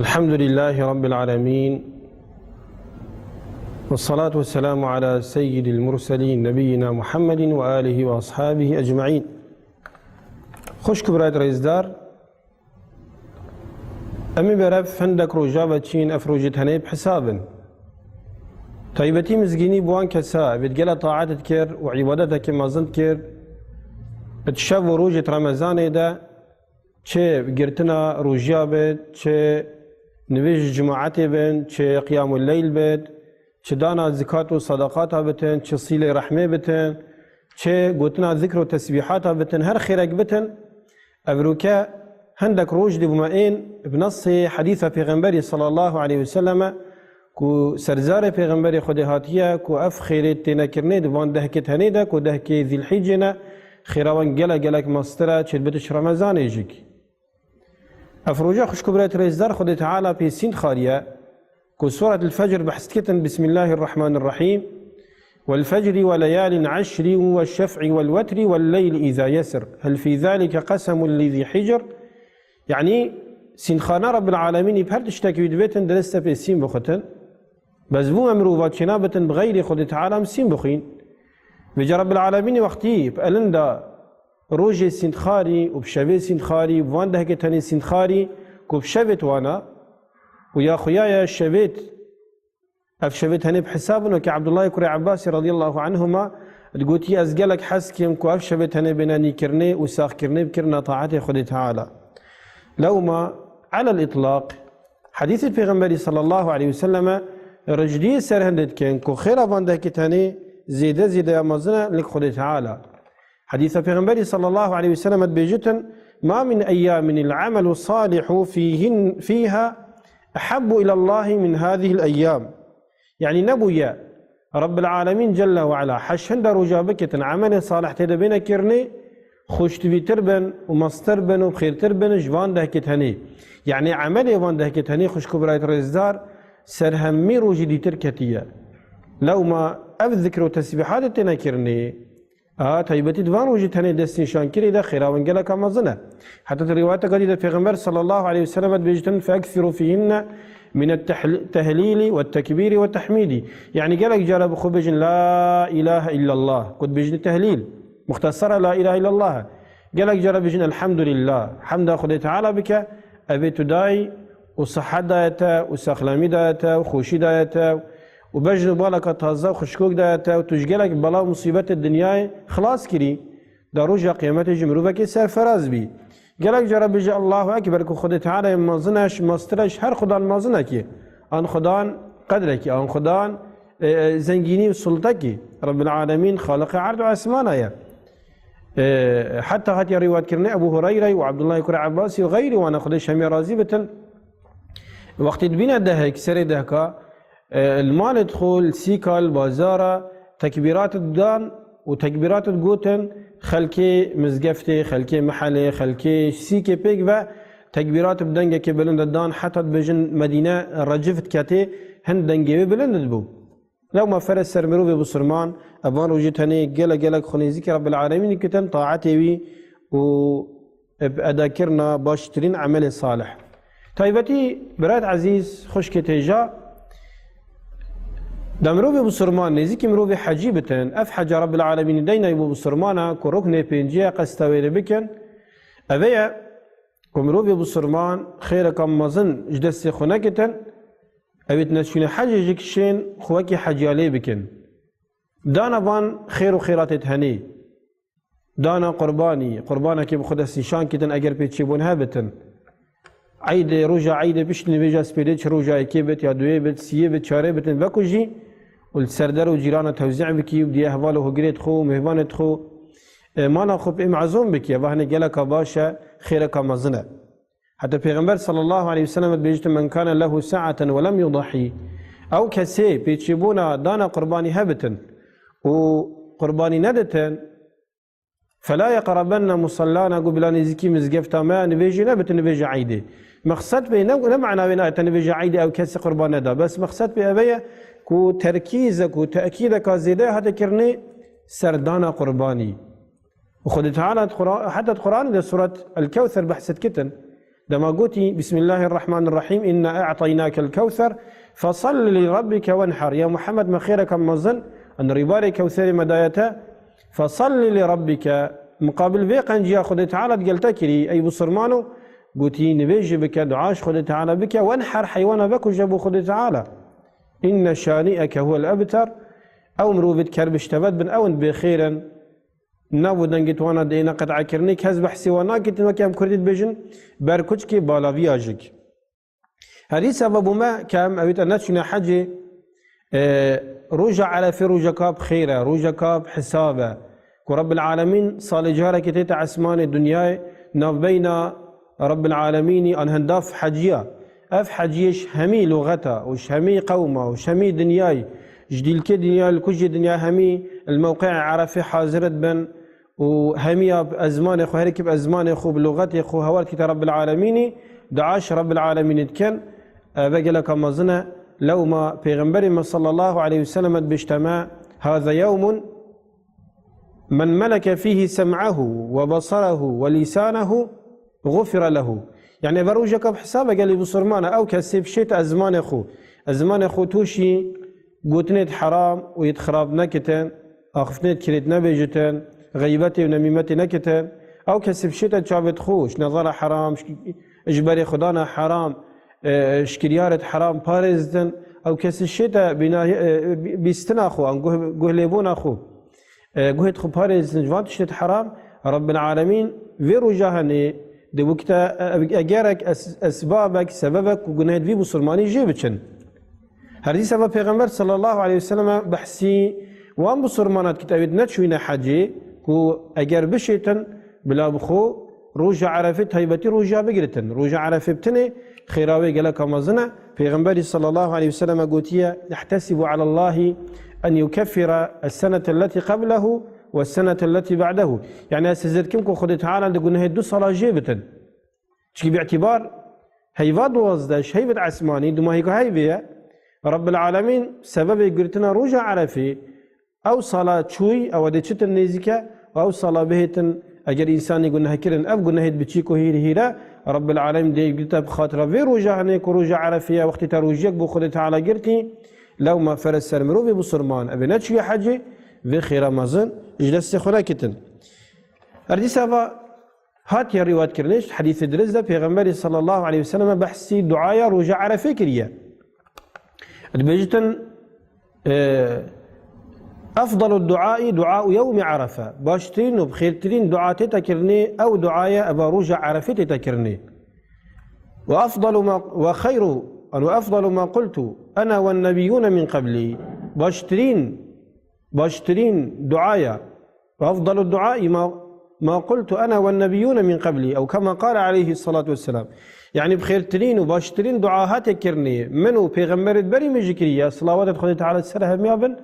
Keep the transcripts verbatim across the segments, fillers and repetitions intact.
الحمد لله رب العالمين، والصلاة والسلام على سيد المرسلين نبينا محمد وآله وأصحابه أجمعين. Xwişk û birayet rêzdar, em ê berev hindek roja ve çîn, ev rojê tenê bi hesab in. Taybetî mizgînî bi wan kesa, evêt gela taet dikir û îbadetekê mezin dikir, di şev û rojê di Remezanê de, çi girtina rojiya bit, çi nivêj cimaetê bin, çi qiyamul leyl bit, çi dana zikat û sadaqata bitin, çi sîlê rehmê bitin, çi gotina zikr û tesbîhata bitin, her xêrek bitin. Evroke hindek roj dî bûme ên bi nesê hedîsa Pêxemberî sallallahu aleyhi ve selleme ku serzarê Pêxemberê Xwedê hatiye ku ev xêrê tênekirinê di van dehkê tenê de ku dehkê Zîlhîcê ne, xêra wan gelek gelek mestir e, çêdibit ji Remezanê jîk. Ev roja xwişk û birayet rêzdar Xwedê Teala pê sînd xariye ku Suret el-Fecr behs dikitin, Bismillahirrahmanirrahîm, والفجر وليال عشر والشفع والوتر والليل إذا يسر هل في ذلك قسم لذي حجر. Yanî sînxana Rabbil Alemînî bi her tiştekî wî divêtin dirist pê sîn bixutin. Bes bû em mirova çênabitin bi xeyrê Xwedê Teala em sîn bixwîn. Vêca Rabbil Alemînî wextî bi elin da rojê sîndxarî û bi şevê sîndxarî, bi van dehkê tenê sîndxarî ku bi şevê wana û ya xuya ye şevêt, ev şevê tenê bi hesab in. Wekî Ebdullahê kurê Ebbasî radiyallahu anhuma digotiye, ez gelek hez kim ku ev şevê tenê bêne nîkirinê û saxkirinê bikirina taetê Xwedê Teala. Lewma alel îtlaq, hedîsê Pêxemberî sallallahu aleyhi ve selleme rijdiyê ser hindê dikin ku xêra van dehkê tenê zêde zêde ya mezin e lik Xwedê Teala. Hedîsa Pêxemberî sallallahu aleyhi ve selleme dibêjitin, ma min eyyamin el amelu salihu fihin, fiha ehabbu ilallahi min hadihil eyyam. Yanî nebûye Rabbil Alemîn Celle ve Ala heş hinde roja bikitin, emelê salih tê de bêne kirinê, xweştivîtir bin û mestir bin û xêrtir bin ji van dehkê tenê. Yanî emelê van dehkê tenê xwişk û birayet rêzdar ser hemî rojî dîtir ketiye. Lewma ev zikr û tesbîhatê têne kirinê, a taybetî di van rojî tenê destnîşankirî de xêra wan geleka mezin e. Heta di rîwayeteka dî de Pêxember sallallahu aleyhi ve sellem dibêjitin, feeksiru fihinne min tehlîli ve tekbîri ve tehmîdî. Yanî gelek cara bi xwe bêjin, la ilahe illallah, ku dibêjin tehlîl. Muxtesera la ilahe illallah e. Gelek cara bêjin elhamdulillah. Hemda Xwedê Teala bike, evê tu dayî û sihet daye te û sexlemî daye te û xweşî daye te û bejn û baleka taze û xweşkok daye te û tu ji gelek bela û musîbetê dinyayê xilas kirî. Da roja qiyametê jî mirovekê serferaz bî. Gelek cara bêje Allahu Ekber ku Xwedê Teala yê mezin e, ji mestir e, ji her xudan mezinekî. An xudan qedrekî, an xudan, e, e, zengînî û sultekî. Rabbil Alemîn xaliqê erd û esmana ye. E, heta hatiye rîwayetkirinê Ebu Hureyre û Abdullah kurê Ebbasî û xeyrî wan e, Xwedê ji hemî razî bitin. Wextê dibîne dehek, serê dehka, e, li malê dixwe, li sîka, li bazara, tekbîrat didan û tekbîrat digotin, xelkê mizgeftê, xelkê mehelê, xelkê sîkê pêk ve tekbîrat bi dengekê bilind didan, heta dibêjin Medîne recif diketê, hin dengê wê bilind dibû. Lewma fere ser mirovê bisilman, evan rojî tenê gelek gelek xwe nêzîkî Rabbil Alemînî kitin, taetê wî û bi edakirina baştirîn emelê salih. Taybetî birayet ezîz, xwişkê têja, da mirovê bisilman nêzîkî mirovê hecî bitin, ev heca Rabbil Alemînî deyna bo bisilmana ku ruknê pêncî ye qesta wê rê bikin. Eve ye ku mirovê bisilman xêreka mezin ji destê xwe nekitin, evêt neçûne hecê jî kişên xwe wekî heciyalê bikin. Dana van xêr û xêratê tenê. Dana qurbanî, qurbanekê bi xwe destnîşan kitin eger pê çêbûn hebitin. Eydê, roja eydê piştî nivêja spêdê çi roja yekê bit ya duyê bit, siyê bit, çarê bitin vekujî û li ser der û cîrana tewzî bikî û diye heval û hogirê dixwe û mêvanê dixwe, e, mala xwe pê mezûn bikî. Eva hinê geleka baş e, xêreka mezin e. Heta Pêxember sallallahu aleyhi ve sellem dibêjit, men kane lehu sa'aten ve lem yudahî. Ew kesê pêçêbûna dana qurbanî hebitin û qurbanî neditin, fela yeqrebenne musallana, gu bila nêzîkî mizgefta me, nivêjê nebitin nivêja eydê. Mexsed pê ne, ne mana wê nayete nivêja eydê ew kesê qurban neda. Bes mexsed pê eve ye ku terkîzek û tekîdeka zêde hate kirinê ser dana qurbanî. Û Xwedê Teala di Qura-, heta di Quranê de suret El-Kewser behset kitin. Dema gotî, Bismillahirrahmanirrahîm, inna a'taynakel kewser, fesalli li rabbike wenher. Ya Muhammed, me xêreke mezin, em rîbarê Kewserê me daye te, fesalli li rabbike. Muqabil vê qenciya Xwedê Teala digel te kirî, ey bisurmano, gotî, nivêjî bike, dua ji Xwedê Teala bike, wenher, heywana vekuje bo Xwedê Teala. Inne şani'eke huwel ebter. Ew mirovî ker bi şteved bin, ew in bêxêr in. Nav û dengê wana dê ne qet'ekirinê, kes behsê wan nakitin, weke em kurdî dibêjin, ber kuçkê balaviya jik. Herî seba bû me ke em evî te neçûne hecê, e, roja Erefê rojeka bi xêr e, rojeka bi hisab e. Ku Rabbil Alemîn salê carekê tête esmanê dinyayê navbeyna Rabbil Alemînî an hindaf heciya. Ev heciyê ji hemî luxeta û ji hemî qewma û ji hemî dinyayê, ji dîlkê dinya li kujê dinya hemî li mewqeê Erefê hazir dibin û hemiya bi ezmanê xwe, herî bi ezmanê xwe, bi luxetê xwe hewar dikite Rabbil Alemînî, dua ji Rabbil Alemînî dikin. Ev geleka mezin e. Lewma Pêxemberê me sallallahu aleyhi ve sellem dibêjte me, haza yewmun men meleke fîhî sem'ehu ve besarehu ve lîsanehu gufire lehu. Yani ve rojeka bi hesaba gelî bisurmana ew kesê bişête ezmanê xwe. Ezmanê xwe tûşî gotinêt heram û yêt xirab nekitin, axiftinêt kirêt nebêjitin, xeybetê û nemîmetê nekitin. Ew kesê bişête çavêt xwe, ji nezara heram, ji berê xwedana heram, e, ji kiryarêt heram parêzitin. Ew kesê şête bîna-, e, bî-, bîstina xwe, an guh-, guhlêbûna xwe. E, guhêt xwe parêzin ji van tiştêt heram, Rabbil Alemîn vê roja henê dê wekî te, e, e, gerek es-, esbabek, sebebek ku gunehêt vî bisurmanî jê biçin. Her dîsa ve Pêxember sallallahu aleyhi ve sellem behsî wan bisurmana dikit, ew ê neçûyne hecê, ku eger bişêtin, bila bi xwe roja Erefê taybetî roja bigiritin. Roja Erefê bi tinê xêra wê geleka mezin e. Pêxemberî sallallahu aleyhi ve sellem gotiye, "Ehtesibu alallahi en yukeffira es-senete elleti qablehu ve es-senete elleti ba'dehu." Yani ez hizir dikim ku Xwedê Teala di gunehê du sala jê bitin. Çikî bi îtibar heyva duwazdeh ji heyvêt esmanî, dumahîka heyvê ye. Rabbil Alemîn sebebê girtina roja Erefê, ew sala çûy, ew dê çitin nêzîke, ew sala bihêtin, eger însanî guneh kirin, ev gunehêt biçîk û hîr hîre, Rabbil Alemîn dê girte bi xatira vê roja henê ku roja Erefê ye, wextê te rojiyek bo Xwedê Teala girtî, lewma fere ser mirovê bisurman, ev ê neçûye hecê, vê xêra mezin ji destê xwe nekitin. Her dîsa va, Hatiye rîwayetkirinê, ji hedîsê dirist de Pêxemberî sallallahu aleyhi ve sellem behsî duaya roja Erefê kiriye. Dibêjitin, e, "Efdalu duai duau yewmi Erefe." Baştirîn û bi xêrtirîn dua tête kirinê, ew duaye eva roja Erefê tête kirinê. "Ve efdalu ma, ve xeyru, ve efdalu ma qultu ene ve nebiyyûne min qeblî." Baştirîn, baştirîn duaya Ve efdalu duai ma, ma qultu ene ve nebiyyûne min qeblî, ew kema qale aleyhissalatu vesselam. Yani bi xêrtirîn û baştirîn dua hate kirinê, min û pêxemberêt berî min jî kiriye, silawatêt Xwedê Teala ser hemiya bin,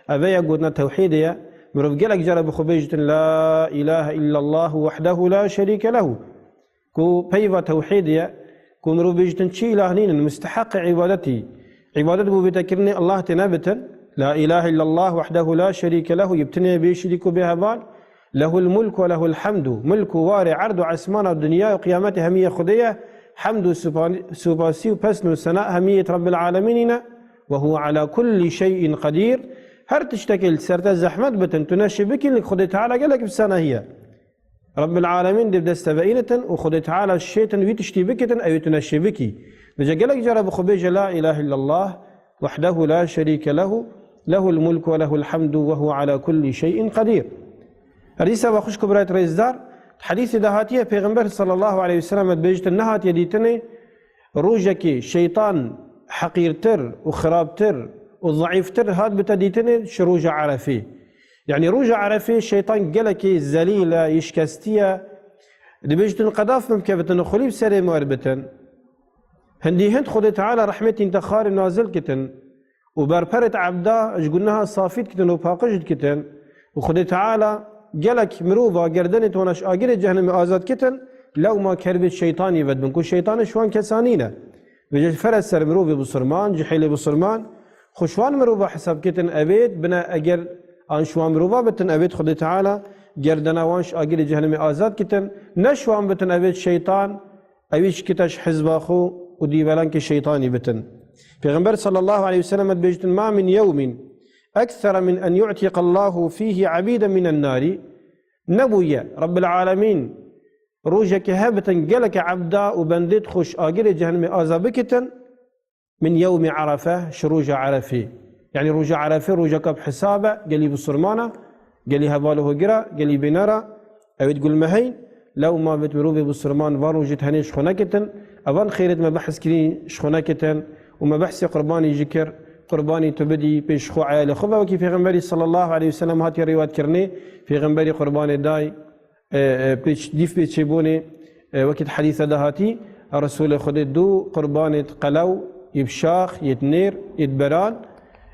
ev ya gotina tewhîdê ye. Mirov gelek cara bi xwe bêjitin, "La ilahe illallah wahdehu la şerîke lehu." Ku peyva tewhîdê ye, ku mirov bêjitin çi îlah nînin, musteheqê îbadetî, îbadet bo bête kirinê Allah tê nebitin, la ilahe illallah wahdehu la şerîke lehu, yê bi tinê bê şirîk û bê heval, lehul mulk ve lehul hamdu, milk û warê erd û esmana û dinya û qiyametê hemî yê Xwedê ye, hemd û supa-, supasî û pesn û sena hemî yê Rabbil alemînî ne, ve huve ala kulli şeyin qedîr, her tiştekê li ser te zehmet bitin, tu neşê bikî, li Xwedê Teala gelek bi senahî ye. Rabbil alemîn dê bi dest te ve înitin û Xwedê Teala şêtin wî tiştî bikitin, ew ê tu neşê bikî. Vêce gelek cara bi xwe bêje, "La ilahe illallah, wahdehu la şerîke lehu, lehul mulku ve lehul hamdu ve huve ala kulli şeyin qedîr." Her dîsa ve xwişk û birayet rêzdar, di hedîsê de hatiye, Pêxember sallallahu aleyhi ve sellem dibêjitin, nehatiye dîtinê, rojekê şeytan heqîrtir û xirabtir û zeîftir hat bite dîtinê ji roja Erefê. Yani roja Erefê şeytan gelekî zelîl e, yê şikestî ye. Dibêjitin qedaf min bikevitin, xulî bi serê me werbitin. Hindî hind Xwedê Teala rehmetîn te xarê nazil kitin û berperêt ebda ji guneha safî dikitin û paqij dikitin û Xwedê Teala gelek mirova gerdenê wana ji agirê cehennemê azad kitin, lewma kerbêt şeytanî vedibin ku şeytanê ji wan kesa nîne. Vêce fere ser mirovê bisurman, cihêlê bisurman, xwe ji wan mirova hesab kitin, evêt bine eger an ji wan mirova bitin, evêt Xwedê Teala gerdena wan ji agirê cehennemê azad kitin, ne ji wan bitin, evêt şeytan Ew ê şikita ji hizba xwe û dîvelankê şeytanî bitin. Pêxember sallallahu aleyhi ve sellem dibêjtin, "Ma min yewmin ekthera min en yu'tiqa Allahu fihi abiden minen nari." Nebûye Rabbil Alemîn rojekê hebitin geleke ebda û bendê xwe ji agirê cehennemê aza bikitin. Min yewmî Erefe, ji roja Erefê. Yanî roja Erefê, rojeka bi hesab e, gelî bisurmana, gelî heval û hogira, gelî bênera, ew ê digulmeheyn, lew ma bit mirovê bisurman van rojê tenê ji xwe nekitin, evan xêrêt me behs kirî ji xwe nekitin û me behsê qurbanî jî kir, qurbanî tu bidî pêş xwe eyalê xwe ve, wekî Pêxemberî sallallahu aleyhi ve sellem hatiye rêwet kirinê, Pêxemberî qurbanê day, e, e, pêç-, dîf pêçêbûnê, e, wekî di hedîse de hatî, Resûlê Xwedê du qurbanê di qelew, yê bi şax, yê di nêr, yê di beran,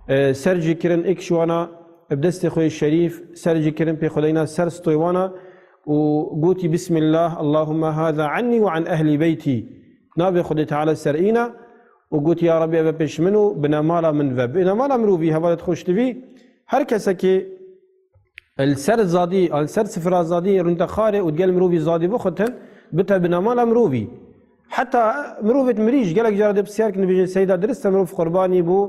e, ser jî kirin êk ji wana, e, bi destê xwe yê şerîf, ser jî kirin pê xwedeyna ser stoyê wana û gotî, "Bismillah, Allahumma hâzâ annî ve an ehlî beytî." Navê Xwedê Teala ser îna û gotî, "Ya Rabbî, eve pêş min û binemala min ve." Binemala mirovî hevalêt xweştivî, her kesekê Li ser zadî, li ser sifra zadî rûnte xarê û digel mirovî zadî bixutin, bite binemala mirovî. Heta mirovêt mirî jî gelek cara dê pisyar kin, dibêjin, "Seyda, dirist e mirov qurbanî bû,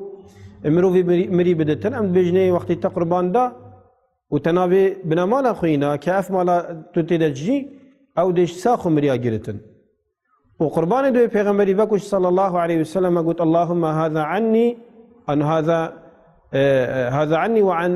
mirovî mirî, mirî biditin?" Em dibêjin, "Ê wextê te qurban da û te navê binemala xwe îna, ke ev mala tu tê de dijî, ew dê ji sax û miriya giritin." Û qurbanê duyê Pêxemberî vekuş sallallahu aleyhi ve sellem got, "Allahümme hâzâ annî, an hâzâ, e, e, hâzâ annî ve an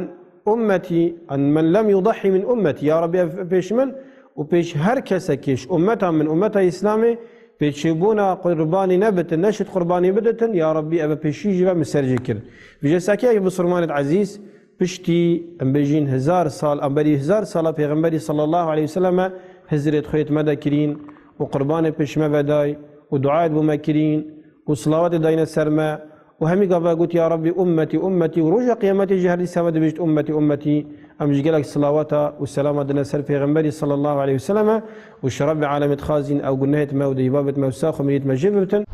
ummetî, an men lem yudahhi min ummetî." Ya Rabbî, ev pêş min û pêş her kesekê ji ummeta min, ummeta Îslamê, pêçêbûna qurbanî nebitin, neşit qurbanî biditin, ya Rabbî, ev pêşî jî ve min ser jê kir. Vêje sekê ev bisurmanêt ezîz, Piştî, em bêjîn, hezar sal, em berî hezar sala Pêxemberî sallallahu aleyhi ve selleme hizrêt xwe yêt me de kirîn û qurbanê pêş me ve day û duayêt bo me kirîn û silawetê dayne ser me û hemî gava got, "Ya Rabbî, ummetî, ummetî," û roja qiyametê jî her dîsa me dibêjt, "Ummetî, ummetî." Em ji gelek silaweta û selama dine ser Pêxemberî sallallahu aleyhi ve selleme û ji Rabbê alemê dixwazîn ew gunehêt me û dibabêt me û sax û mirît me jê bibitin.